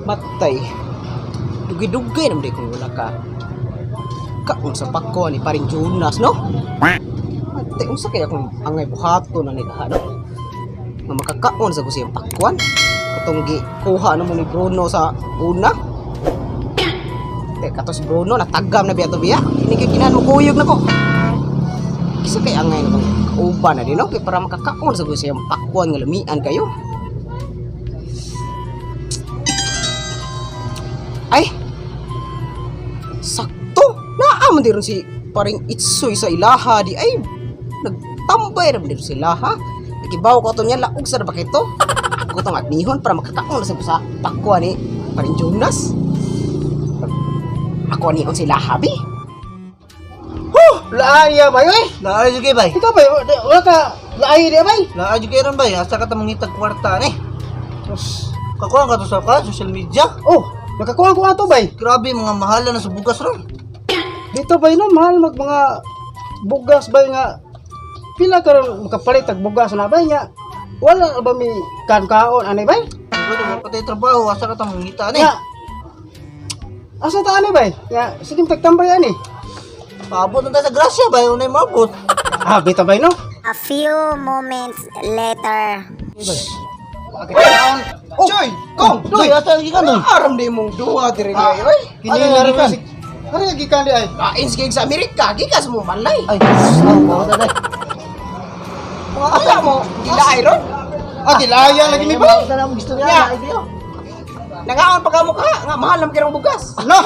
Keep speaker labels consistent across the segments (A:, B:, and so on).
A: Matay. Dugay-dugay naman di kung wala ka. Kaon sa pako ni paring Jonas, no? Matay, unsa kaya kung angay buhato na ni kaha, no? Nga makakaon sa kusiyang pakwan. Katong gikuha na mo ni Bruno sa una. Teka, kato si Bruno, natagam na biya to biya. Ini kay kinan mo kuyog na ko. Kisa kay angay na kung kauban na din, no? Kay para makakaon sa kusiyang pakwan nga lamian kayo. Ay! Sakto! Naa man diron si paring Itsoy sa ilaha di ay nagtambay ra man diron sa ilaha. Ikibaw ko to niya laog sa ba kito? Ako tong agnihon para makakaon sa pakwa ni paring Jonas. Ako ni on sa ilaha bi.
B: Huh! Laaya bay oy.
C: Laay jud kay bay.
B: Ikaw bay, wala ka laaya di bay.
C: Laay jud kay ron bay. Asa ka ta mangitag kwarta ni? Tapos kakuha ka to sa ka social media.
B: Oh, nakakuha ko ato bay.
C: Grabe mga mahala na sa bugas ron.
B: Dito bay no, mahal mag mga bugas bay nga pila karon makapalit tag bugas na bay nga. Wala na ba mi kan-kaon ani bay?
C: Siguro wa pa tay trabaho, asa ka ta mangita ni?
B: Nga. Asa ta ani bay? Nga sige tagtambay ani.
C: Paabot na ta sa grasya bay, unay maabot.
B: Ah, bita bay no.
D: A few moments later.
A: Oh, Choy, kong,
C: Doy, asa lagi ka doy?
A: Aram di mong duha diri ah, oy.
B: Kini
C: Ano,
B: na rin
C: gikan?
B: si Hari nga gikan di ay.
A: Kain sige sa Amerika, gikas mo malay.
C: Ay, oh, ta day.
A: Wala mo gilaay ron.
B: Ah, gilaya lagi mi bay.
C: Asa na mo gusto
A: Nya.
C: niya, ay kayo.
A: Nangaon pa ka mo ka, nga mahal naman kirang bugas.
B: No.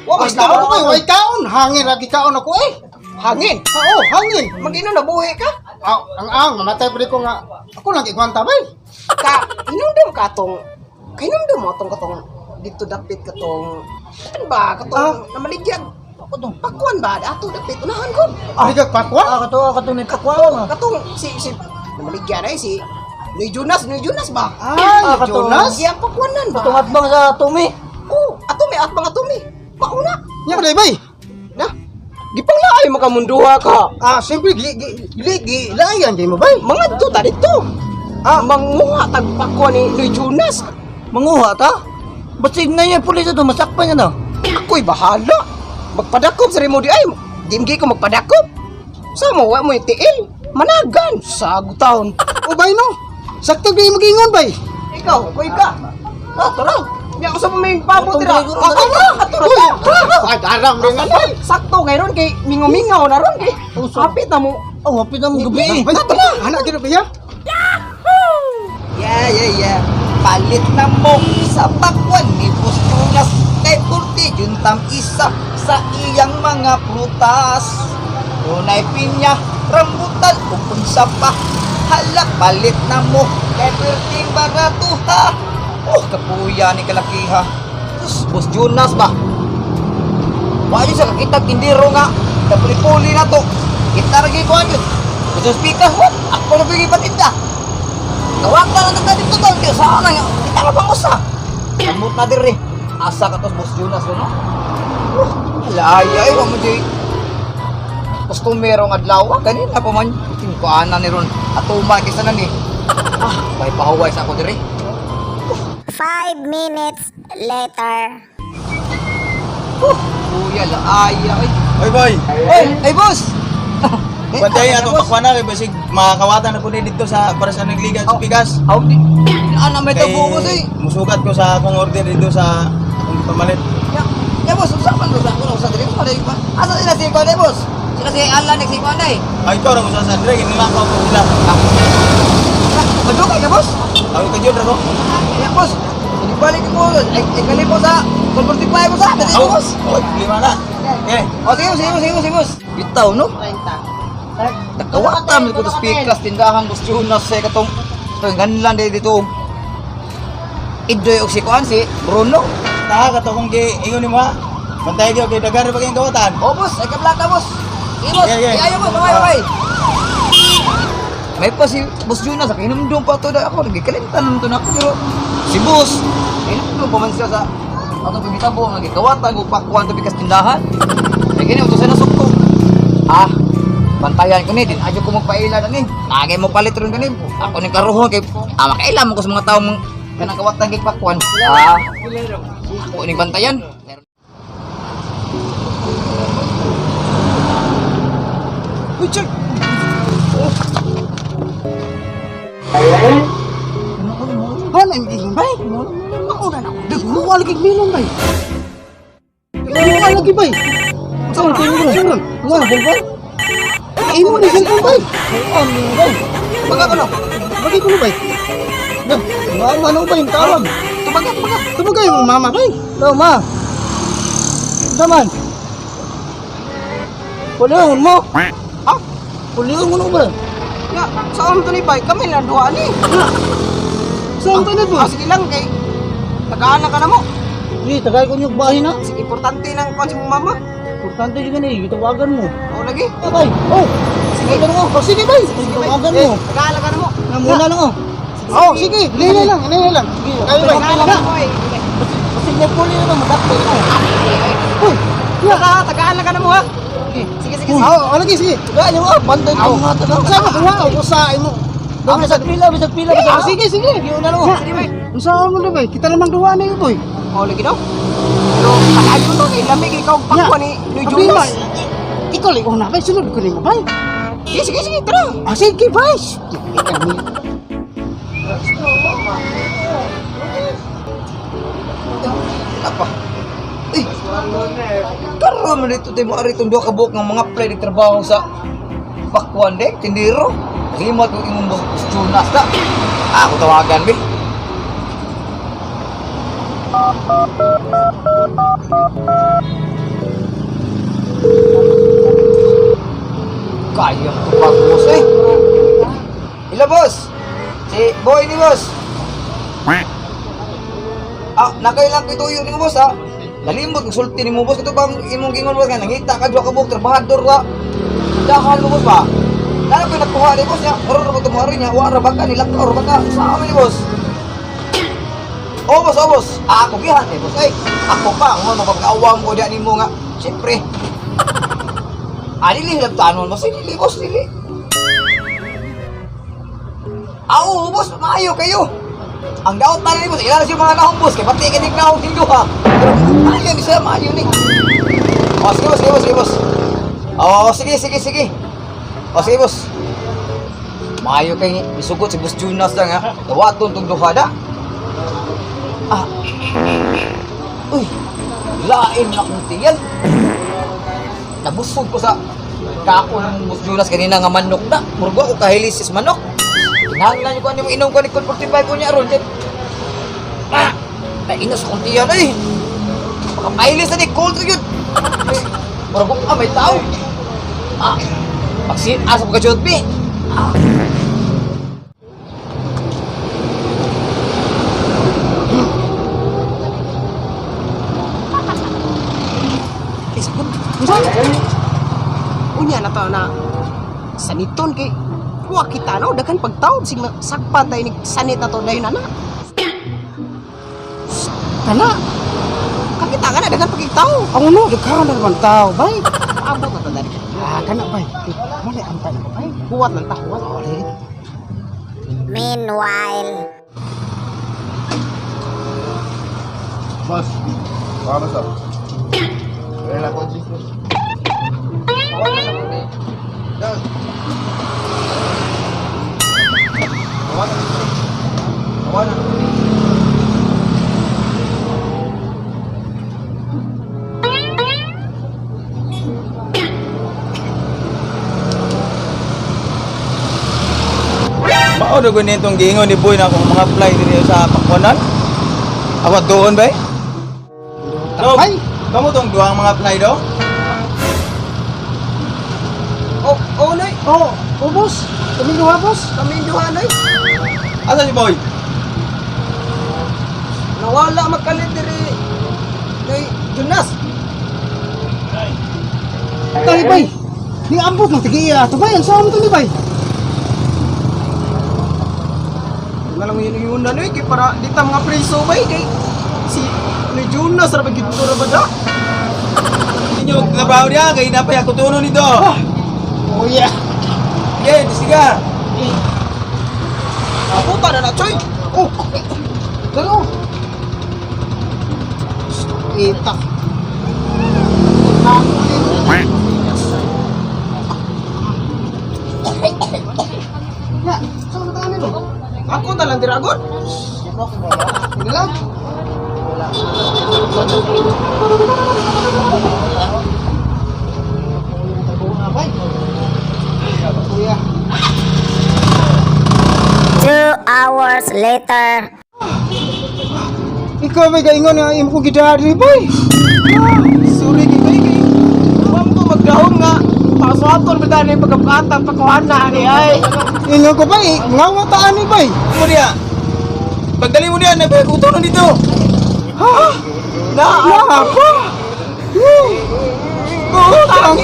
A: Wa may
B: Basta ako bay,
A: kaon.
B: way kaon, hangin ra gikaon ako eh.
A: Hangin.
B: Ah, oh, hangin.
A: Mag-ino na buhi ka.
B: Ah, ang mamatay pa di ko nga. Ako lang igwanta bay.
A: Ka inumdum ka atong kainumdum mo atong katong dito dapit katong kan ba katong namaligyan
C: Ako to.
A: pakwan ba ato dapit unahan ko.
B: Ah, ka pakwa?
C: Ah, kato ni pakwa.
A: Katong si si namaligyan ay si Noy Jonas, Noy Jonas ba?
B: Ay,
C: Ah, katong-
B: Jonas.
A: Iya pakwanan ba?
C: Katong atbang sa tumi.
A: Oh, ato may atbang ato mi. Mauna.
B: Nya ka bay.
A: Na. Gipanglaay makamunduha ka.
B: Ah, siyempre, gi, gi, gi, gi, laayan di mo bay.
A: Mga to ta dito. Ah, manguha tag pakwan ni Noy Jonas.
C: Manguha ta? Basig na niya pulis ato, masakpan niya na.
A: Ako'y bahala. Magpadakop sa remo di ay. Di ko magpadakop. Sa mo wa mo yung tiil. Managan sa taon.
B: O bay no. Sakto di magingon bay.
A: Ikaw, kuy ka. Ah, tara. Nya usa pa may pabot
C: Atong
A: dira.
C: driver,
A: Ah, tara, ato ra. Tara.
B: Ay, daram rin nga bay.
A: Sakto ngayon kay mingaw-mingaw na ron kay. Hapit na mo.
C: Oh, hapit na mo gabi.
B: Bay, tara. Anak gid ba ya?
E: Yeah. Palit na mo sa pakwan ni Boss Jonas kay Purti juntam isa sa iyang mga prutas. Dunay pinya, rambutan ug unsa pa. Hala, palit na mo kay Purti barato ha. Oh, kapuya ni kalakiha. Sus, Boss Jonas ba? Wa yun sa kakita tindero nga. Napuli-puli na to. Kita lagi ko yun. Gusto speaker, what? Ako na bigay patinda. Tawag na lang ta dito tol, kaya saan nga? Kita ka pang usa. Kamot na diri. Asa ka tos Boss Jonas no? Oh, alaya ay wa mo di. Customer ang adlaw kanina pa man tingkuanan ni ron. Atuma kaysa na ni. Ah, may pahuway sa ako diri.
D: 5 minutes later.
E: Oh, kuya laaya ay.
F: Oy boy,
E: Oy, ay boss.
F: pantay atong pakwana kay basig makakawatan na po ni dito sa para sa nagliga sa Pigas.
E: Aw, di. Ana may tabo boss eh.
F: Musukat ko sa akong order dito sa akong pamalit.
E: Ya, ya boss, usa man sa ako sa diri sa diri pa. Asa sila si Kuan boss? Sila si Alan si Kuan ay.
F: Ay ikaw ra mo sa Sandre ginilakaw ko sila.
E: Madugay ka boss?
F: Ako ka jud ra ko.
E: Ya boss, ibalik ko ay ay kalipo sa 145 ko sa dali
F: Aw,
E: boss.
F: oy, lima na. Okay.
E: O sige, sige, sige, sige boss. Bitaw no.
A: 30.
E: Nakawata man ko sa pikas tindahan boss Jonas sa katong ganlan dito. Idoy og si Kuan si Bruno.
F: Taha ka to kung gi ingon nimo ha. Bantay gyud kay dagan ra ba kayong kawatan.
E: O boss, ay kaplaka boss. Sige boss,
F: Okay, okay.
E: ay ayo boss, bye bye. May pa si Boss Jonas, hinumdum pa to na ako, nagikalimtan naman to na ako, pero si Boss, hinumdum pa man siya sa atong pagitabo, nagikawatan, kung pakuan to bikas tindahan. Ay gini, utosan na sukto. Ah, bantayan ko ni, din adyo ko magpaila na ni. Nagay mo palit ron kani. Ako ni karuhon kay ah, makaila mo ko sa mga taong Kanang kawatan kay pakwan. Ah. Ako ning bantayan.
A: Uy, Choy!
B: Wala yung ingon bay. Mauna na ako. Dagkuha lagi milon bay. Dagkuha lagi bay. Saan ko yun? Saan? Wala bay. Imo ni cellphone bay. Ano bay?
A: Baga ko no.
B: Bagi ko bay. Mama no bay tawag.
A: Tubaga, tubaga.
B: Tumagay mo mama bay. Daw ma. Daman. Kulihon mo.
A: Ha?
B: Kulihon mo no ba?
A: Ya, saan to ni bay? Kami na duha ni.
B: Saan to ni
A: Ah,
B: boss?
A: sige lang kay tagaan na ka na mo.
C: Sige, tagay ko niyog bahay na.
A: Sige, importante nang kwan si mong mama.
C: Importante yun eh, tawagan mo.
A: Oo lagi.
C: Ah, bay. Oh,
A: Sige.
B: Oh, sige bay.
A: Sige, bay.
C: Tawagan mo.
A: Tagaan na ka na mo.
C: Namuna lang oh.
B: Oh, sige. Lili lang, lili lang. Kayo bay.
A: Tagaan na mo eh.
C: Kasi mo puli na, madakpan mo.
B: Uy.
A: Taga, tagaan na ka na mo ha. Sige, sige, sige.
B: Oh, oh, lagi sige.
C: Tagaan niyo ah, bantay ko nga taga.
B: Saan mo kuha? O sa imo.
C: Ah, bisag pila, bisag pila, bisag.
B: Ah, sige, sige.
C: Yun na lang oh.
A: Sige, bay.
B: Unsa mo na bay? Kita namang duha ni boy.
A: Oo lagi daw. Pero tagaan ko to kay lamig ikaw pakwan ni ni
B: Problema,
A: Jonas.
B: ikaw lang una bay, sunod ko nimo bay.
A: Sige, sige, sige, tara.
B: Ah, sige bay.
E: Apa? Eh. Karon man dito tayo mo ari itong duha ka buok ng mga play di trabaho sa pakwan de, tindero. Nalimot ko imong boss Jonas na. Ako tawagan be. Kaya ko pa boss eh. Ila boss. Si boy ni boss. Ah, nakailang ko ituyo ni mo boss ha. Nalimot kog sulti nimo boss kato bang imong gingon boss nga nangita ka duha ka buok trabahador ra. Dahan mo boss ba? Nana ko nakuha ni boss niya. Oro ra ba tumuari niya? Wa ra ba ka nilakaw ra ba ka? Sa amin ni boss. Oh boss, oh boss. Ah, ako gihan ni boss. Ay, ako pa mo mapag-awam ko diyan nimo nga. Siyempre. Ah, dili hilabtanon boss. Ay, dili boss, dili. Ah, oo, boss, maayo kayo. Ang daot na rin boss, ilan siya mga nahong boss, kay pati kinig nahong hindo ha. Pero maayo ni siya, maayo ni. Oh, sige boss, sige boss, sige boss. Oh, sige, sige, sige. Oh, sige boss. Maayo kay isugot si Boss Jonas lang ha. Dawaton tong duha da. Ah. Uy, lain na kong tiyan. Nabusog ko sa kaon ng Boss Jonas kanina nga manok na. Murgo ako kahilisis manok. Kinahanglan ko ano mo inom ko ni 45 ko niya ron. Kay ah, nainas akong tiyan ay. Baka pahilis na ni cold yun. Murgo ah, may tao. Ah, pagsin ah, sa pagka bi. Ah.
A: Eh, sagot. Unsa? Unya na to na saniton kay wa kita no daghan pagtaod sig sakpa tayo ni sanit na to dayon ana.
B: Kana,
A: Kakita ka na daghan pagkitaw.
B: ang uno daghan na naman tao bay.
A: Abot na to dali.
B: Ah, kana bay. Wala antay ko bay.
A: Huwat lang ta, huwat.
B: Oh, dili.
D: Meanwhile.
G: Boss, baka mas Wala na ko, Jesus.
F: Mao na gud nitong giingon ni Boy na akong mga fly diri sa pakwanan. Ako doon bay. So,
B: Bay.
F: kamo tong duhang mga fly do?
A: Oh, oh noy.
B: Oh, oh boss. Kami duha boss.
A: Kami duha noy.
F: Asa si Boy?
A: Nawala magkalit diri. Noy Jonas.
B: Tay bay. Ni ambot ng tigiya ato bay. Ang saan to ni bay?
A: Nga lang yun yun na noy kay para di ta mga preso bay kay si Noy Jonas ra ba gid ra ba da?
F: Inyo trabaho diha kay napay ako tuno nito.
B: Oh yeah.
F: Okay, disiga.
A: Abutan na na choy. Oh.
B: Pero Itak. Ya, saan na tayo mo?
A: Ako na lang diragon.
B: Hindi lang. Kuya.
D: 2 hours later.
B: Ikaw may gaingon nga imo ko gidari boy.
A: Sorry kay kay kay. Wa mo ko magdahom nga. Pasuaton ba dani pagkapatang pakuhan na ni ay.
B: Ingon ko bay, ngawa ta ani bay.
F: Mo diya. Pagdali mo diya, nagkuto na dito.
B: Ha?
A: Na
B: Na pa. Butang.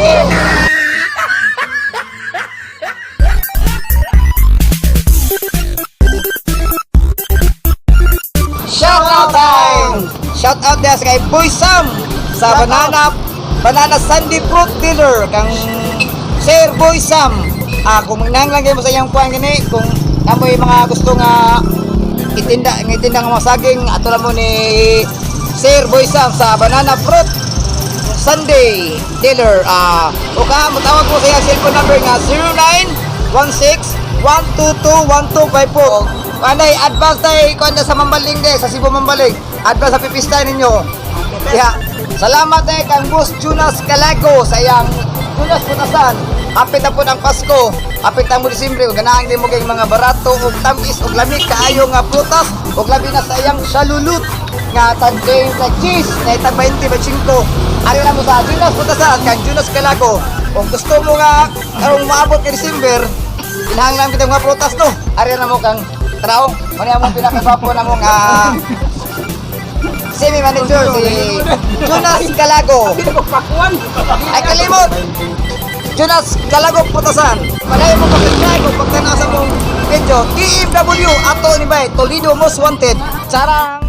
E: Shout out time! Shout out diya sa kay Boy Sam sa Banana Banana Sandy Fruit Dealer kang Sir Boy Sam. Ah, kung magnang lang kayo mo sa iyang kuan gani, kung amoy mga gusto nga itinda nga mga saging ato lang mo ni Sir Boy Sam sa Banana Fruit Sunday Dealer. Ah, o ka motawag mo sa iyang cellphone number nga 0916-122-1254. Anay, advance tayo kuan na sa Mambaling de, sa Cebu Mambaling. Advance sa pipista ninyo. Yeah. Salamat eh kang Boss Jonas Calago sa iyang Jonas Putasan. Apit na po ng Pasko. Apit na mo Disyembre. Ug ganahan din mo kay mga barato ug tamis ug lamig kaayo nga prutas ug labi na sa iyang salulut nga tag sa cheese na itag 20 ba 5. Ari na mo sa Jonas Putasan kang Jonas Calago. Kung gusto mo nga karong maabot kay December, kinahanglan kita mga prutas no. Ari na mo kang tao. Muna mo pinakagwapo na mo nga semi manager si Jonas Calago. Ay kalimot. Jonas Calago Putasan. Malay mo pag-subscribe o pagtanaw sa mong video. TMW ato ni Bay Toledo Most Wanted. Charang.